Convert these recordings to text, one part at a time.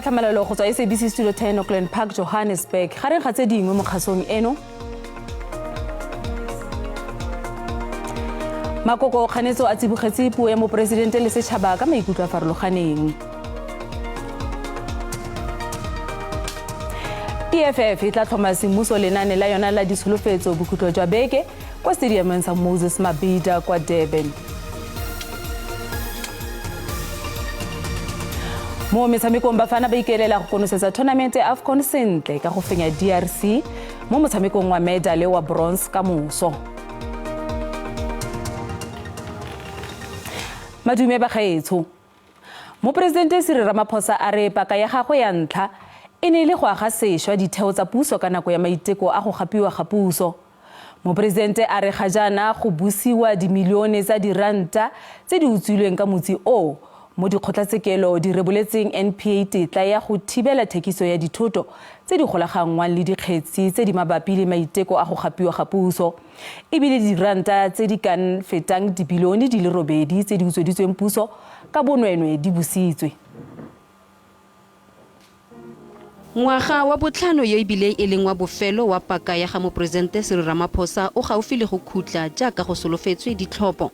Ka tlhamalalo go tswa SABC Studio 10 Auckland Park, Johannesburg. Gareng ga tse dingwe mo kgasong eno, Makoko kganetso a tsibogetse puo ya moporesidente le setšhaba ka maikutlo a farologaneng. EFF e tla tlhoma semmuso lenane la yona la ditsholofetso bokhutlo jwa beke kwa stadiumeng sa Moses Mabhida kwa Durban. Mo metshamekong, Bafana ba ikelela go konosetsa tournament ya AFCON sentle ka go fenya DRC mo motshamekong wa medale wa bronze ka moso. Madume bagaetsho. Moporesidente Cyril Ramaphosa a re paka ya gagwe ya ntlha e ne e le go aga sešwa ditheo tsa puso ka nako ya maiteko a go gapiwa ga puso. Moporesidente a re ga jaana go busiwa dimilione tsa diranta tse di utswilweng ka motsi o mo dikgotlatshekelo di reboletseng NPA tetla ya go thibela thekiso ya dithoto tse di golaganngwang le dikgetsi tse di mabapi le maiteko a go gapiwa ga puso. E bile diranta tse di ka fetang dibilione di le robedi tse di utsweditsweng puso ka bonweenwee di busitswe. Ngwaga wa botlhano yo ebile e leng wa bofelo wa paka ya ga Moporesidente Cyril Ramaphosa o gaufi le go khutla jaaka go solofetswe ditlhopho.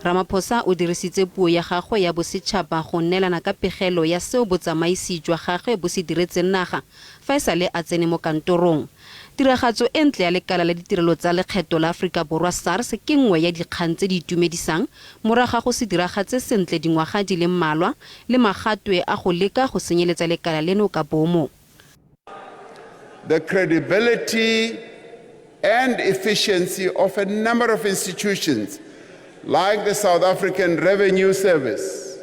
Ramaphosa o dirisitse puo ya gagwe ya bosetšhaba go neelana ka pegelo ya seo botsamaisi jwa gagwe bo se diretseng naga fa e sale a tsene mo kantorong. Tiragatso e ntle ya lekala la ditirelo tsa lekgetho la Aforika Borwa, SARS, ke nngwe ya dikgang tse di itumedisang morago ga go se diragatse sentle dingwaga di le mmalwa le magatwe a go leka go senyeletsa lekala leno ka bomo. The credibility and efficiency of a number of institutions like the South African Revenue Service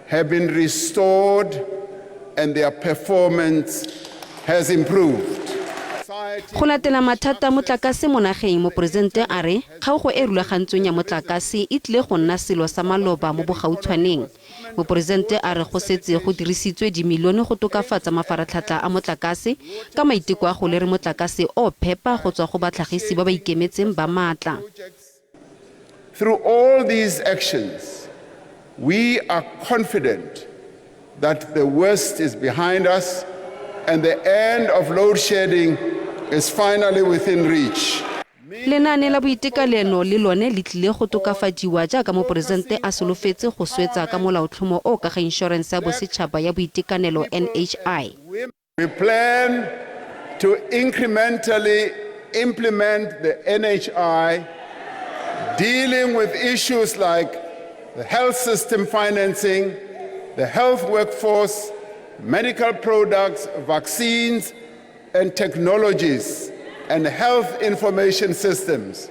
have been restored and their performance has improved. Go latela mathata a motlakase mo nageng, Moporesidente a re kgaogo e e rulagantsweng ya motlakase e tlile go nna selo sa maloba mo bogautshwaneng. Moporesidente a re go setse go dirisitswe dimilione go tokafatsa mafaratlhatlha a motlakase ka maiteko a go lere motlakase o phepa go tswa go batlhagisi ba ba ikemetseng ba maatla. Through all these actions, we are confident that the worst is behind us and the end of load shedding is finally within reach. Lenaane la boitekanelo le lone le tlile go tokafadiwa jaaka Moporesidente a solofetse go swetsa ka molaotlhomo o ka ga Inšorense ya Bosetšhaba ya Boitekanelo, NHI. We plan to incrementally implement the NHI, dealing with issues like the health system financing, the health workforce, medical products, vaccines, and technologies, and health information systems.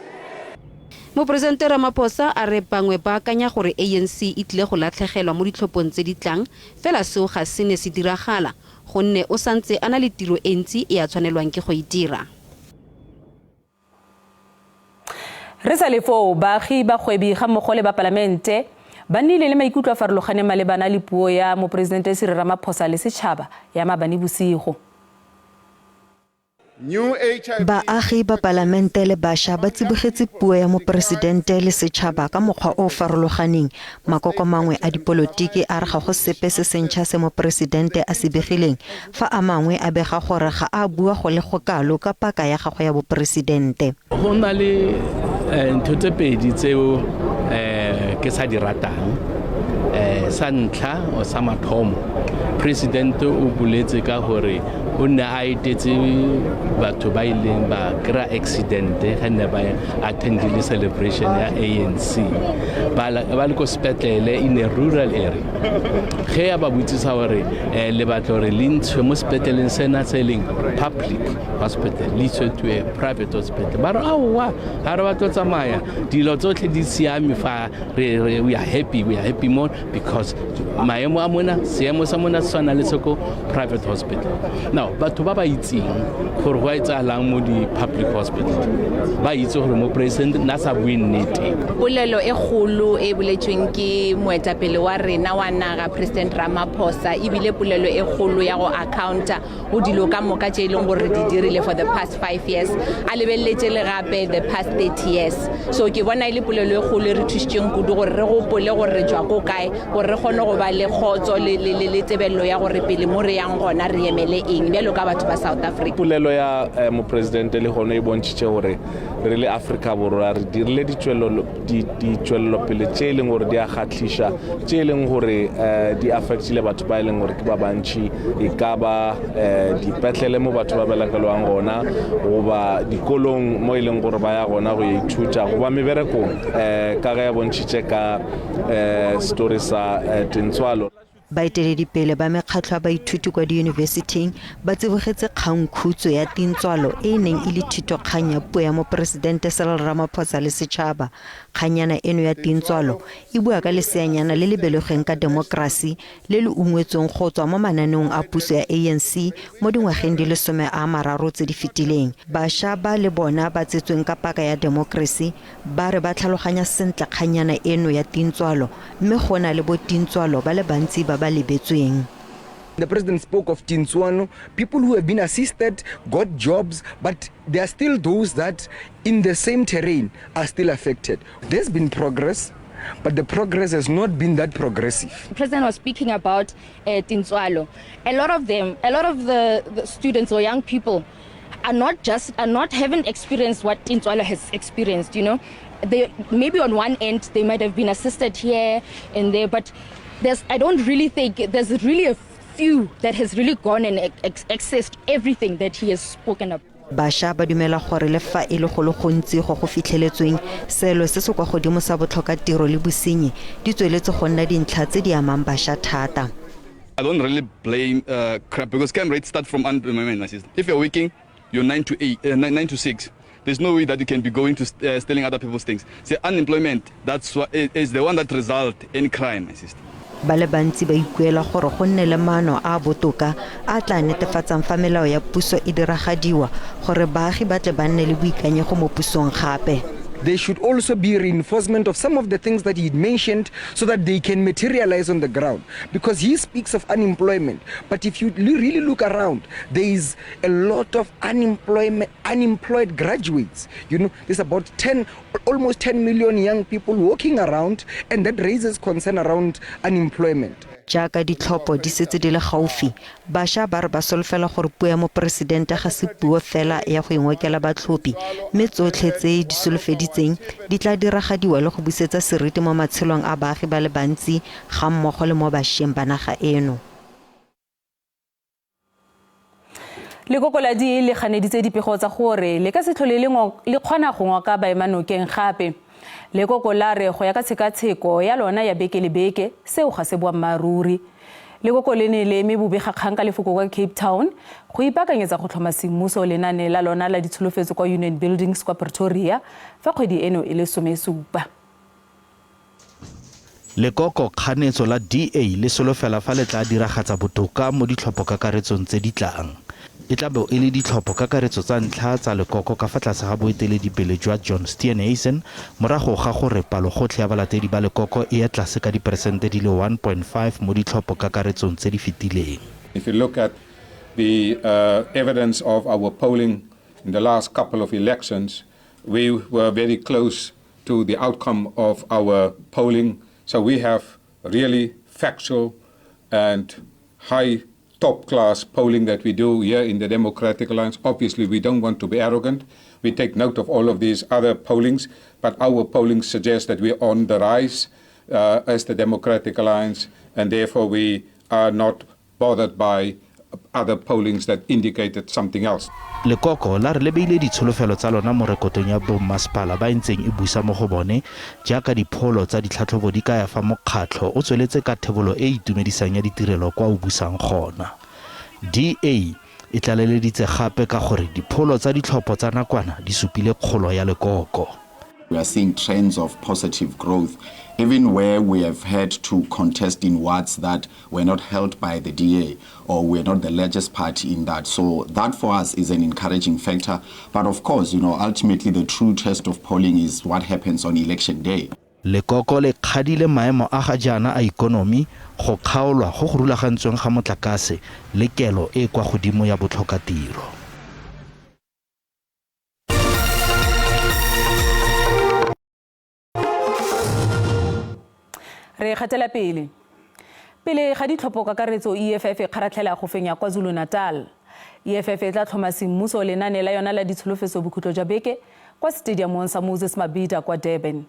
Moporesidente Ramaphosa a re bangwe ba akanya gore ANC e tlile go latlhegelwa mo ditlhophong tse di tlang, fela seo ga se ne se diragala gonne o santse a na le tiro e ntsi e a tshwanelwang ke go e dira. Re sa le foo, baagi, bagwebi ga mmogo le ba palamente ba nnile le maikutlo a farologaneng malebana le puo ya Moporesidente Cyril Ramaphosa le setšhaba ya maabane bosigo. Baagi ba palamente le bašwa ba tsibogetse puo ya moporesidente le setšhaba ka mokgwa o o farologaneng. Makoko mangwe a dipolotiki a re ga go sepe se se ntšha se moporesidente a se begileng, fa a mangwe a bega gore ga a bua go le go kalo ka paka ya gagwe ya boporesidente. Go na le ntho tse pedi tseo ke sa di ratang. Sa ntlha o sa mathomo, president o boletse ka gore o ne a etetse batho ba ileng ba kry-a accident ge ne ba attendile celebration ya ANC ba le ko sepetlele in a rural area. Ge ya ba botsisa gore le batla gore le ntshwe mo sepetleleng sena se e leng public hospital le iswe to a private hospital, ba re aowa, ga re batlo tsamaya, dilo tsotlhe di siame fa we are happy, we are happy more because maemo a mona, seemo sa mona se tshwana le se ko private hospital. Now Batho ba ba itseng gore go a etsahalang mo di-public hospital ba itse gore moporesidente na sa bue nnete. Polelo e kgolo e boletsweng ke moetapele wa rena wa naga, President Ramaphosa, ebile polelo e kgolo ya go accounta go dilo ka moka tše e leng gore di dirile for the past 5 years, a lebeletse le gape the past 30 years. So ke bona e le polelo e kgolo e re thusitseng kudu gore re gopole gore re tswa ko kae, gore re kgone go ba le kgotso le tebelelo ya gore pele mo re yang gona re emele eng bjalo ka batho ba South Africa. Polelo ya mopresidente le gone e bontšhitše gore re le Afrika Borwa re dirile ditšwelelopele tše e leng gore di a kgahliša, tše e leng gore di affectile batho ba e leng gore ke ba bantši, e ka ba dipetlele mo batho ba belegelwang gona, goba dikolong mo e leng gore ba ya gona go ya ithuta, goba meberekong, ka ge ya bontšhitše ka story sa Tintswalo. Baeteledipele ba mekgatlho ya baithuti kwa diyunibesithing ba tsibogetse kgangkhutso ya Tintswalo e e neng e le thitokgang ya puo ya moporesidente Cyril Ramaphosa le setšhaba. Kgannyana eno ya Tintswalo e bua ka leseanyana le le belegweng ka demokrasi le le ungwetsweng go tswa mo mananeong a puso ya ANC mo dingwageng di le 30 tse di fetileng. Bašwa ba le bona ba tsetsweng ka paka ya demokrasi ba re ba tlhaloganya sentle kgannyana eno ya Tintswalo, mme go na le bo Tintswalo ba le bantsi ba ba lebetsweng. The president spoke of Tintswalo, people who have been assisted, got jobs, but there are still those that in the same terrain are still affected. There's been progress, but the progress has not been that progressive. The president was speaking about Tintswalo. A lot of them, a lot of the students or young people are not just, are not, haven't experienced what Tintswalo has experienced. They, maybe on one end, they might have been assisted here and there, but I don't really think there's really a few that has really gone and accessed everything that he has spoken about. Bašwa ba dumela gore le fa e le go le gontsi go go fitlheletsweng, seelo se se kwa godimo sa botlhokatiro le bosenyi di tsweletse go nna dintlha tse di amang bašwa thata. I don't really blame crime, because crime rates start from unemployment, my sister. If you're working, you're 9 to 8, 9 to 6. There's no way that you can be going to stealing other people's things. So unemployment, that's what is the one that result in crime, my sister. Ba le bantsi ba ikuela gore go nne le maano a a botoka a tla netefatsang fa melao ya puso e diragadiwa gore baagi ba tle ba nne le boikanyego mo pusong gape. There should also be reinforcement of some of the things that he mentioned so that they can materialize on the ground. Because he speaks of unemployment, but if you really look around, there is a lot of unemployment, unemployed graduates. There's about 10, almost 10 million young people walking around, and that raises concern around unemployment. Jaaka ditlhopho di setse di le gaufi, bašwa ba re ba solofela gore puo ya moporesidente ga se puo fela ya go ingokela batlhophi, mme tsotlhe tse di solofeditseng di tla diragadiwa le go busetsa seriti mo matshelong a baagi ba le bantsi ga mmogo le mo bašweng ba naga eno. Lekoko la DA le ganeditse dipego tsa gore le ka se tlhole le kgona go ngoka baemanokeng gape. Lekoko la re go ya ka tshekatsheko ya lona ya beke le beke, seo ga se boammaaruri. Lekoko le ne le eme bobegakgang ka lefoko kwa Cape Town go ipaakanyetsa go tlhoma semmuso lenane la lona la ditsholofetso kwa Union Buildings kwa Pretoria fa kgwedi eno e le 17. Lekoko kganetso la DA le solofela fa le tla diragatsa botoka mo ditlhophokakaretsong tse di tlang. E tla bo e le ditlhopho kakaretso tsa ntlha tsa lekoko ka fa tlase ga boeteledipele jwa John Steenhuisen morago ga gore palogotlhe ya balatedi ba lekoko e ye tlase ka diperesente di le 1.5 mo ditlhopho kakaretsong tse di fetileng. If you look at the evidence of our polling in the last couple of elections, we were very close to the outcome of our polling. So we have really factual and high top class polling that we do here in the Democratic Alliance. Obviously, we don't want to be arrogant. We take note of all of these other pollings, but our polling suggests that we're on the rise as the Democratic Alliance, and therefore we are not bothered by other pollings that indicated something else. Lekoko la re le beile ditsholofelo tsa lona mo rekotong ya bommasepala ba e ntseng e busa mo go bone, jaaka dipholo tsa ditlhatlhobo di kaya fa mokgatlho o tsweletse ka thebolo e e itumedisang ya ditirelo kwa o busang gona. DA e tlaleleditse gape ka gore dipholo tsa ditlhopho tsa nakwana di supile kgolo ya lekoko. We are seeing trends of positive growth, even where we have had to contest in wards that were not held by the DA or we're not the largest party in that. So that for us is an encouraging factor. But of course, ultimately the true test of polling is what happens on election day. Lekoko le kgadile maemo a ga jaana a ikonomi, go kgaolwa go go rulagantsweng ga motlakase le kelo e kwa godimo ya botlhokatiro. Re gatela pele. Pele ga ditlhopho kakaretso, EFF e kgaratlhela go fenya KwaZulu-Natal. EFF e tla tlhoma semmuso lenane la yona la ditsholofetso bokhutlo jwa beke kwa stadiumong sa Moses Mabhida kwa Durban.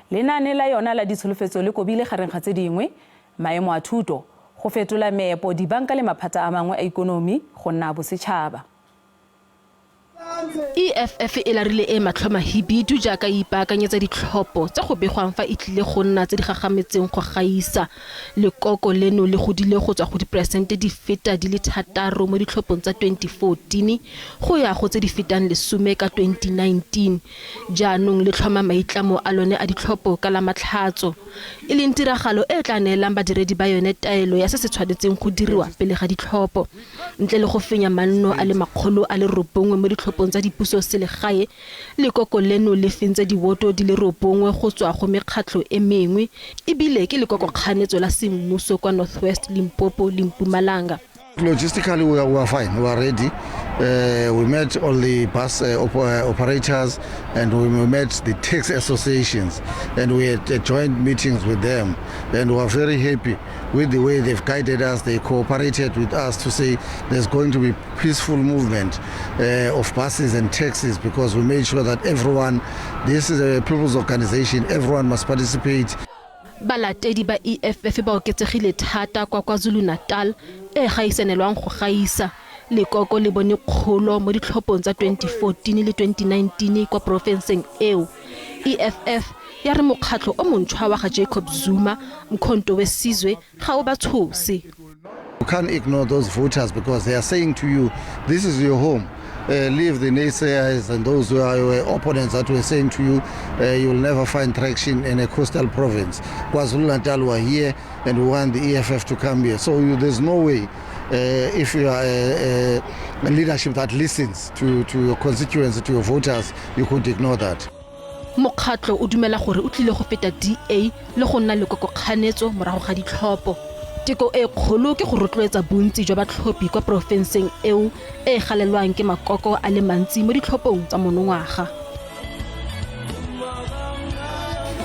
Lenane la yona la ditsholofetso le kobile gareng ga tse dingwe maemo a thuto, go fetola meepo, dibanka le maphata a mangwe a ikonomi go nna bosetšhaba. EFF e larile e matlho mahibidu jaaka e ipaakanyetsa ditlhopho tse go begwang fa e tlile go nna tse di gagametseng go gaisa. Lekoko leno le godile go tswa go diperesente di feta di le 6 mo ditlhophong tsa 2014 go ya go tse di fetang 10 ka 2019. Jaanong le tlhoma maitlamo a lone a ditlhopho ka la Matlhatso, e leng tiragalo e tla neelang badiredi ba yone taelo ya se se tshwanetseng go diriwa pele ga ditlhopho. Ntle le go fenya manno a le 900 mo ditlhophong tsa dipuso selegae, lekoko leno le fentse diwoto di le 9 go tswa go mekgatlho e mengwe, ebile ke lekoko kganetso la semmuso kwa North West, Limpopo le Mpumalanga. Logistically, we are fine. We are ready. We met all the bus operators and we met the taxi associations, and we had joint meetings with them, and we are very happy with the way they've guided us. They cooperated with us to say there's going to be peaceful movement of buses and taxis, because we made sure that everyone, this is a people's organization, everyone must participate. Balatedi ba EFF ba oketsegile thata kwa KwaZulu-Natal e gaisanelwang go gaisa. Lekoko le bone kgolo mo ditlhophong tsa 2014 le 2019 kwa porofenseng eo. EFF ya re mokgatlho o montšhwa wa ga Jacob Zuma, Mkhonto we Sizwe, ga o ba tshose. You can't ignore those voters, because they are saying to you, this is your home. Leave the naysayers and those who are your opponents that were saying to you, you will never find traction in a coastal province. KwaZulu-Natal were here and we want the EFF to come here. So there's no way, if you are a leadership that listens to your constituents, to your voters, you could ignore that. Mokgatlho o dumela gore o tlile go feta DA le go nna lekoko kganetso morago ga ditlhopho. Teko e kgolo ke go rotloetsa bontsi jwa batlhophi kwa porofenseng eo e galelwang ke makoko a le mantsi mo ditlhophong tsa monongwaga.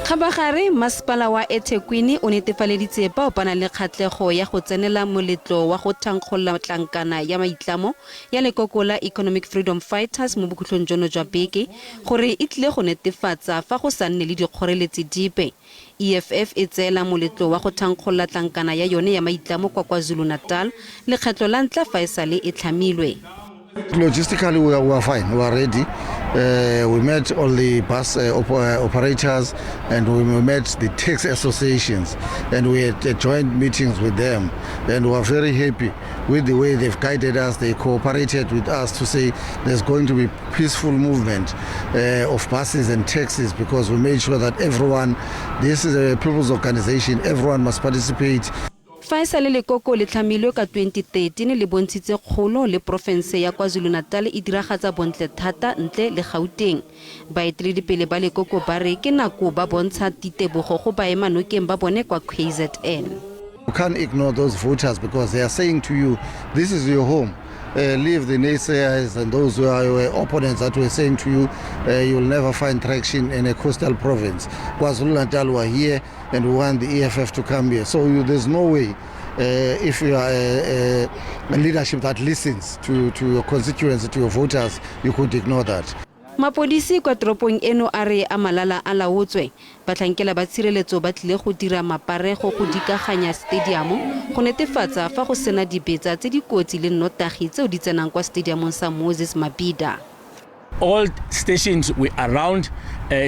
Kgabagare, masepala wa eThekwini o netefaleditse bao ba nang le kgatlhego ya go tsenela moletlo wa go thankgolola tlankana ya maitlamo ya lekoko la Economic Freedom Fighters mo bokhutlong jono jwa beke gore e tlile go netefatsa fa go sa nne le dikgoreletsi dipe. EFF e tseela moletlo wa go thankgolola tlankana ya yone ya maitlamo kwa KwaZulu-Natal lekgetlo la ntlha fa e sale e tlhamilwe. Logistically, we are fine. We are ready. We met all the bus operators and we met the taxi associations, and we had joint meetings with them, and we are very happy with the way they've guided us. They cooperated with us to say there's going to be peaceful movement of buses and taxis, because we made sure that everyone, this is a people's organization, everyone must participate. Fa e sale lekoko le tlhamilwe ka 2013 le bontshitse kgolo le porofense ya KwaZulu-Natal e diragatsa bontle thata ntle le Gauteng. Baeteledipele ba lekoko ba re ke nako ba bontsha ditebogo go baemanokeng ba bone kwa KZN. You can't ignore those voters, because they are saying to you, this is your home. Leave the naysayers and those who are your opponents that were saying to you, you will never find traction in a coastal province. KwaZulu-Natal were here and we want the EFF to come here. So there's no way, if you are a leadership that listens to your constituents, to your voters, you could ignore that. Mapodisi kwa toropong eno a re a malala a laotswe. Batlhankela ba tshireletso ba tlile go dira maparego go dikaganya stadium go netefatsa fa go sena dibetsa tse di kotsi le nnotagi tseo di tsenang kwa stadiumong sa Moses Mabhida. All stations we around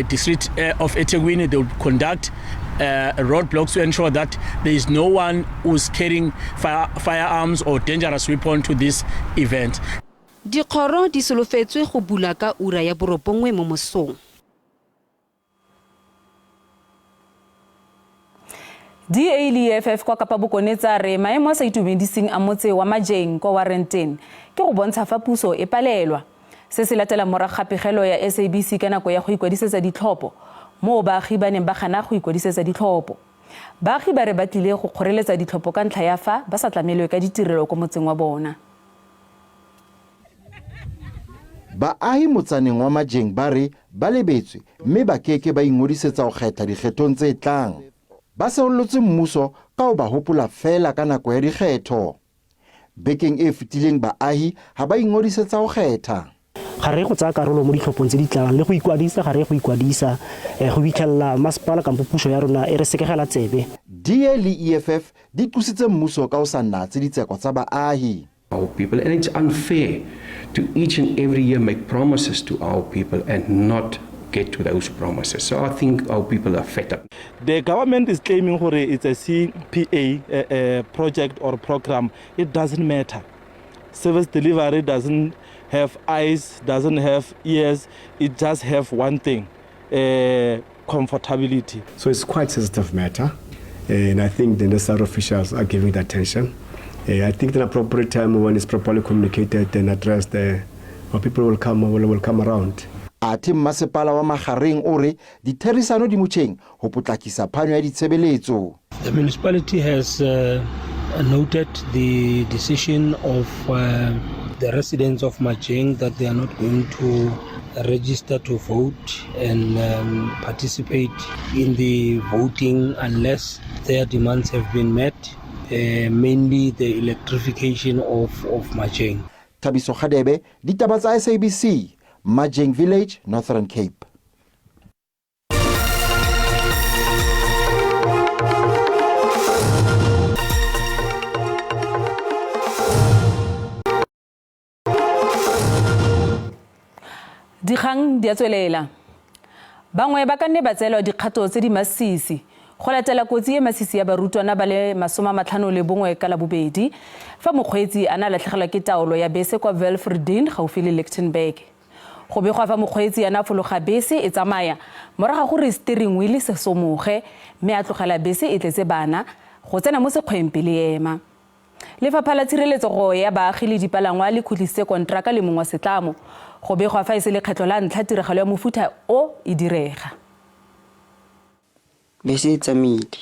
district of eThekwini, they will conduct roadblocks to ensure that there is no one who's carrying firearms or dangerous weapon to this event. Dikgoro di solofetswe go bula ka ura ya 9 mo mosong. DA le EFF kwa Kapa Bokone tsa re maemo a sa itumediseng a motse wa Majeng kwa Warrenton ke go bontsha fa puso e palelwa. Se se latela morago ga pegelo ya SABC ka nako ya go ikwadisetsa ditlhopho, moo baagi ba neng ba gana go ikwadisetsa ditlhopho. Baagi ba re ba tlile go kgoreletsa ditlhopho ka ntlha ya fa ba sa tlamelwe ka ditirelo kwa motseng wa bona. Baahi motsaneng wa Majeng ba re ba lebetswe mme ba keke ba ingodisetsa ho kgetha dikgethong tse tlang. Ba seollotse mmuso ka ho ba hopola feela ka nako ya dikgetho. Bekeng e fetileng baahi ha ba ingodisetsa ho kgetha. Ga re ye go tsaya karolo mo ditlhophong tse di tlang le go ikwadisa ga re ye go ikwadisa go fitlhelela masepala kampo puso ya rona e re sekegela tsebe. DA le EFF di qositse mmuso ka ho sa natse ditseko tsa baahi. Our people and it's unfair to each and every year make promises to our people and not get to those promises. So I think our people are fed up. The government is claiming gore it's a CPA project or program. It doesn't matter. Service delivery doesn't have eyes, doesn't have ears. It just have one thing, comfortability. So it's quite sensitive matter, and I think the necessary officials are giving it attention. I think the appropriate time when it's properly communicated and addressed, our people will come around. Athe mmasepala wa Magareng o re ditherisano di motjheng ho potlakisa phano ya ditshebeletso. The municipality has noted the decision of the residents of Majeng that they are not going to register to vote and participate in the voting unless their demands have been met, mainly the electrification of Majeng. Thabiso Kgadebe, ditaba tsa SABC, Majeng Village, Northern Cape. Dikgang di a tswelela. Bangwe ba ka nne ba tseelwa dikgato tse di masisi go latela kotsi e masisi ya barutwana ba le 51 ka Labobedi fa mokgweetsi a ne a latlhegelwa ke taolo ya bese kwa Welverdiend gaufi le Lichtenburg. Go begwa fa mokgweetsi a ne a fologa bese e tsamaya morago ga gore steering wheel se somoge mme a tlogela bese e tletse bana go tsena mo sekgweng pele e ema. Lefapha la Tshireletsego ya Baagi le Dipalangwa le khutlisitse konteraka le mong wa setlamo. Go begwa fa e se lekgetlho la ntlha tiragalo ya mofuta o e direga. Bese e tsamaile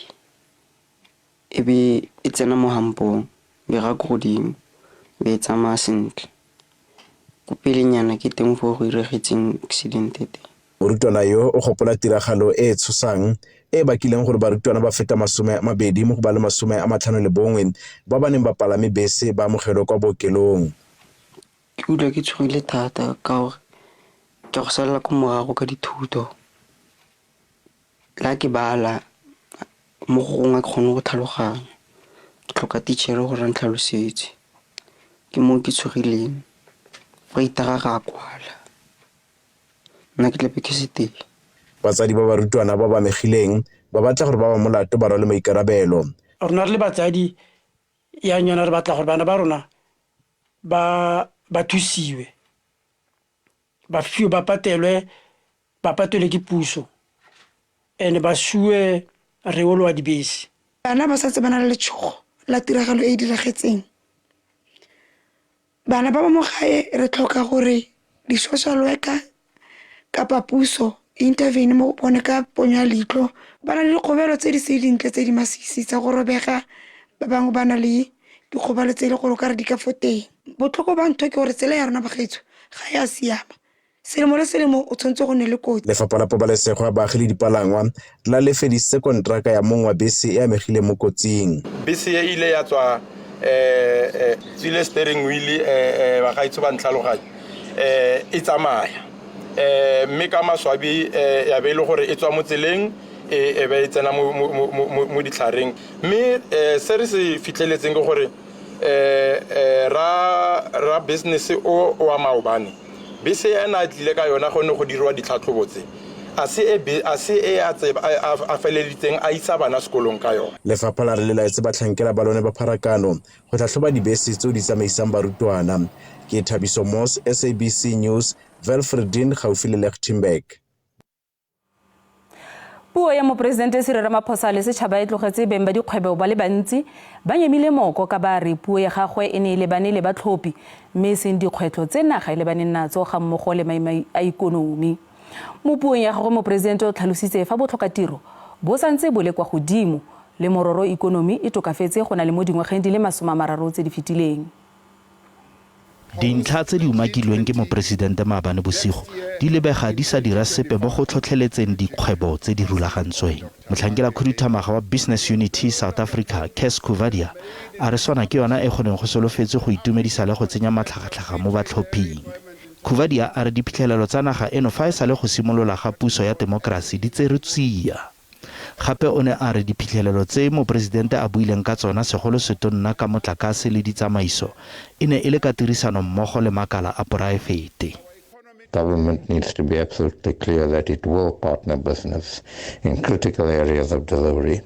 e be e tsena mo hampong, be ga ko godimo, be e tsamaya sentle. Ko pelenyana ke teng fo go iregetseng accident teng. Morutwana yo o gopola tiragalo e e tshosang e e bakileng gore barutwana ba feta 20 mo go ba le 51 ba ba neng ba palame bese ba amogelwe kwa bookelong. Ke utlwa ke tshogile thata ka gore ke go salela ko morago ka dithuto. La ke bala mo go gongwe ke kgone go tlhaloganya, ke tlhoka teacher gore a ntlhalosetse. Ke moo ke tshogileng, go itara ga a kwala. Nna ke tlabe ke se teng. Batsadi ba barutwana ba ba amegileng ba batla gore ba ba molato ba rwale maikarabelo. Rona re le batsadi ya yona re batla gore bana ba rona ba thusiwe, ba fiwe, ba patelwe, ba patelwe ke puso, and ba suwe reolo wa dibese. Bana ba santse ba na le letshogo la tiragalo e e diragetseng. Bana ba ba mo gae re tlhoka gore di-social worker kapa puso e intervene mo go bone ka ponyo ya leitlho. Ba na le dikgobalo tse di se dintle tse di masisi tsa go robega, ba bangwe ba na le dikgobalo tse e le gore o ka re di ka fo teng. Botlhoko ba ntho ke gore tsela ya rona bagaetsho ga ya siama. Selemo le selemo o tshwanetse go nne le kotsi. Lefapha la Pabalesego ya Baagi le Dipalangwa la le fedisitse kontraka ya mong wa bese e amegileng mo kotsing. Bese e ile ya tswa tswile steering wheel, bagaetsho ba ntlhaloganye, e tsamaya. Mme ka maswabi ya be e le gore e tswa mo tseleng, e be e tsena mo ditlhareng. Mme se re se fitlheletseng ke gore ra business o wa maobane, bese ena a tlile ka yona go ne go dirwa ditlhatlhobo tse, a se e be, a se e a tse, a, a, a feleditseng a isa bana sekolong ka yona. Lefapha la re le laetse batlhankela ba lone ba pharakano go tlhatlhoba dibese tseo di tsamaisang barutwana. Ke Thabiso Moss, SABC News, Welverdiend gaufi le Lichtenburg. Puo ya Moporesidente Cyril Ramaphosa le setšhaba e tlogetse beng ba dikgwebo ba le bantsi ba nyemile moko ka ba re puo ya gagwe e ne e lebane le batlhophi mme e seng dikgwetlho tse naga e lebaneng natso ga mmogo le maemo a ikonomi. Mo puong ya gagwe Moporesidente o tlhalositse fa botlhokatiro bo santse bo le kwa godimo le mororo ikonomi e tokafetse go na le mo dingwageng di le 30 tse di fetileng. Dintlha tse di umakilweng ke moporesidente maabane bosigo di lebega di sa dira sepe mo go tlhotlheletseng dikgwebo tse di rulagantsweng. Motlhankela khuduthamaga wa Business Unity South Africa, Cas Coovadia, a re sona ke yona e go neng go solofetswe go itumedisa le go tsenya matlhagatlhaga mo batlhophing. Coovadia a re diphitlhelelo tsa naga eno fa e sale go simolola ga puso ya temokerasi di tserwe tsia. Gape o ne a re diphitlhelelo tse moporesidente a buileng ka tsona segolo setonna ka motlakase le ditsamaiso e ne e le ka tirisano mmogo le makala a poraefete. Government needs to be absolutely clear that it will partner business in critical areas of delivery.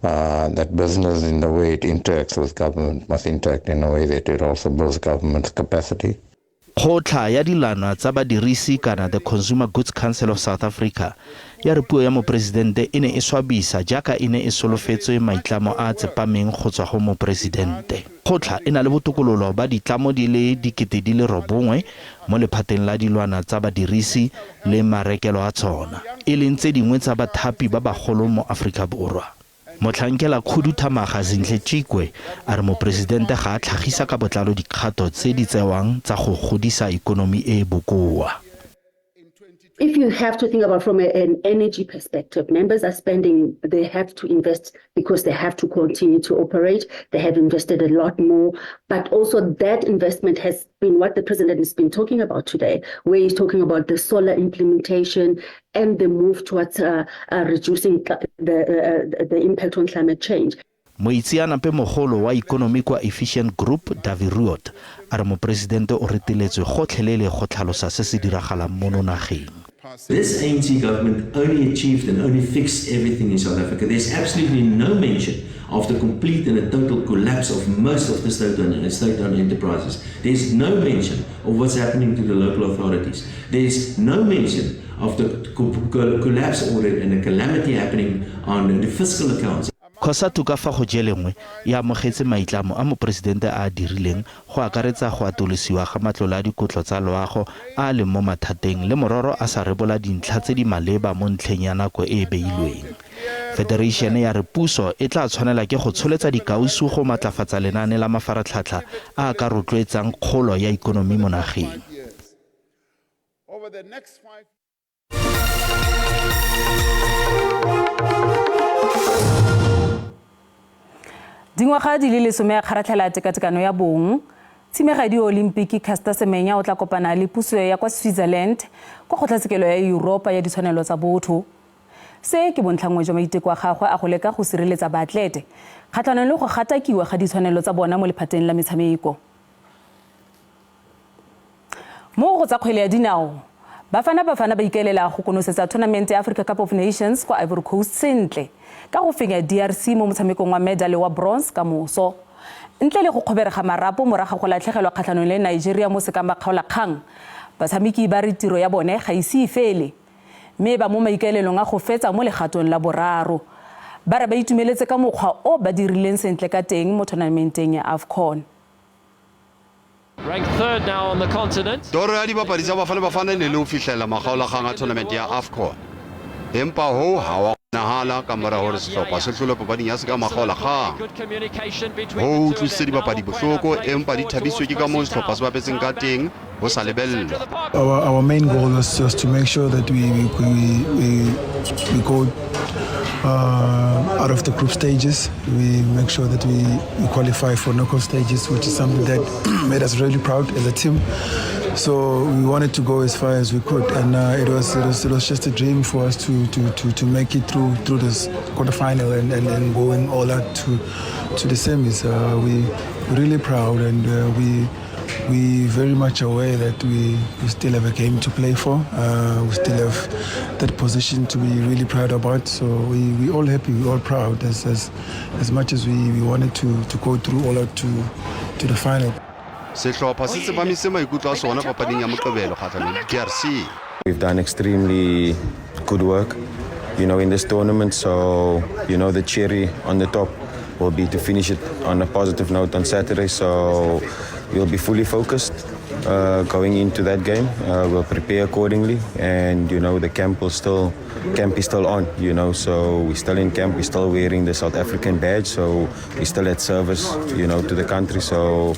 That business, in the way it interacts with government, must interact in a way that it also builds government's capacity. Kgotla ya dilwana tsa badirisi kana the Consumer Goods Council of South Africa ya re puo ya moporesidente e ne e swabisa jaaka e ne e solofetswe maitlamo a tsepameng go tswa go moporesidente. Kgotla e na le botokololo ba ditlamo di le 9,000 mo lephateng la dilwana tsa badirisi le marekelo a tsona, e leng tse dingwe tsa bathapi ba bagolo mo Aforika Borwa. Motlhankela khuduthamaga Zinhle Chikwe a re moporesidente ga a tlhagisa ka botlalo dikgato tse di tsewang tsa go godisa ikonomi e e bokoa. If you have to think about from an energy perspective, members are spending, they have to invest because they have to continue to operate. They have invested a lot more, but also that investment has been what the president has been talking about today, where he's talking about the solar implementation and the move towards reducing the impact on climate change. Moitseanape mogolo wa ikonomi kwa Efficient Group, Dawie Roodt, a re moporesidente o reteletswe gotlhelele go tlhalosa se se diragalang mono nageng. This ANC government only achieved and only fixed everything in South Africa. There's absolutely no mention of the complete and the total collapse of most of the state-owned enterprises. There's no mention of what's happening to the local authorities. There's no mention of the collapse or and the calamity happening on the fiscal accounts. COSATU ka fa go jelengwe e amogetse maitlamo a moporesidente a dirileng go akaretsa go atolosiwa ga matlole a dikotlo tsa loago a a leng mo mathateng le mororo a sa rebola dintlha tse di maleba mo ntlheng ya nako e e beilweng. Federation ya re puso e tla tshwanela ke go tsholetsa dikausu go matlafatsa lenaane la mafaratlhatlha a a ka rotloetsang kgolo ya ikonomi mo nageng. Dingwaga di le 10 a kgaratlhela tekatekano ya bong, tshimegadi Olimpiki Caster Semenya o tla kopana le puso ya kwa Switzerland kwa kgotlatshekelo ya Europa ya ditshwanelo tsa botho. Se ke bontlhanngwe jwa maiteko a gagwe a go leka go sireletsa baatlete kgatlhanong le go gatakiwa ga ditshwanelo tsa bona mo lephateng la metshameko. Mo go tsa kgwele ya dinao, Bafana Bafana ba ikaelela go konosetsa tournament ya Africa Cup of Nations kwa Ivory Coast sentle ka go fenya DRC mo motshamekong wa medale wa bronze ka moso. Ntle le go kgoberega marapo morago go latlhegelwa kgatlhanong le Nigeria mo sekamakgaolakgang, batshameki ba re tiro ya bone ga ise e fele mme ba mo maikaelelong a go fetsa mo legatong la boraro. Ba re ba itumeletse ka mokgwa o ba dirileng sentle ka teng mo tournamenteng ya AFCON. Ranked third now on the continent. Toro ya dibapadi tsa Bafana Bafana e ne le ho fihlela makgaolakgang a tournament ya AFCON. Empa hoo ha wa kgonahala ka mora hore sehlopha se hlolwe papading ya seka makgaolakgang. Ho utlwisitse dibapadi bohloko empa di thabisitswe ke ka moo sehlopha se bapetseng ka teng ho sa lebellwa. Our main goal was just to make sure that we go out of the group stages. We make sure that we qualify for knockout stages, which is something that made us really proud as a team. So we wanted to go as far as we could, and it was just a dream for us to make it through this quarterfinal and going all out to the semis. We're really proud, and we very much aware that we still have a game to play for. We still have that position to be really proud about. So we all happy, we all proud as much as we wanted to go through all out to the final. Sehlopha se tsepamise maikutlo a sona papading ya Moqebelo kgahlanong le DRC. We've done extremely good work. you know, in this tournament. So, you know, the cherry on the top will be to finish it on a positive note on Saturday. So we'll be fully focused going into that game. We'll prepare accordingly, and you know the camp will still camp is still on. You know, so we're still in camp. We're still wearing the South African badge, so we're still at service. You know, to the country. So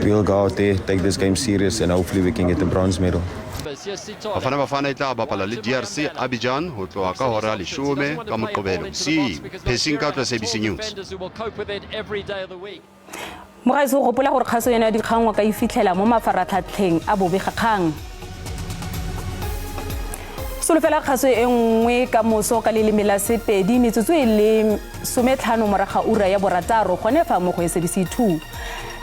we'll go out there, take this game serious, and hopefully we can get the bronze medal. Bafana Bafana e tla bapala le DRC Abidjan ho tloha ka hora ya leshome ka Moqebelo bosiu. Phesing ka tla SABC News. Mogaetsho o gopola gore kgaso eno ya dikgang o ka e fitlhela mo mafaratlhatlheng a bobegakgang. Solofela kgaso e nngwe ka moso ka leleme la Sepedi metsotso e le sometlhano moraga ura ya borataro gone fa mo go SABC 2.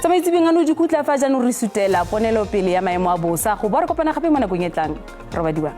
Tsamaitsebeng ano di khutla fa jaanong re sutela ponelopele ya maemo a bosa go bo re kopana gape mo nakong e tlang. Robadiwa.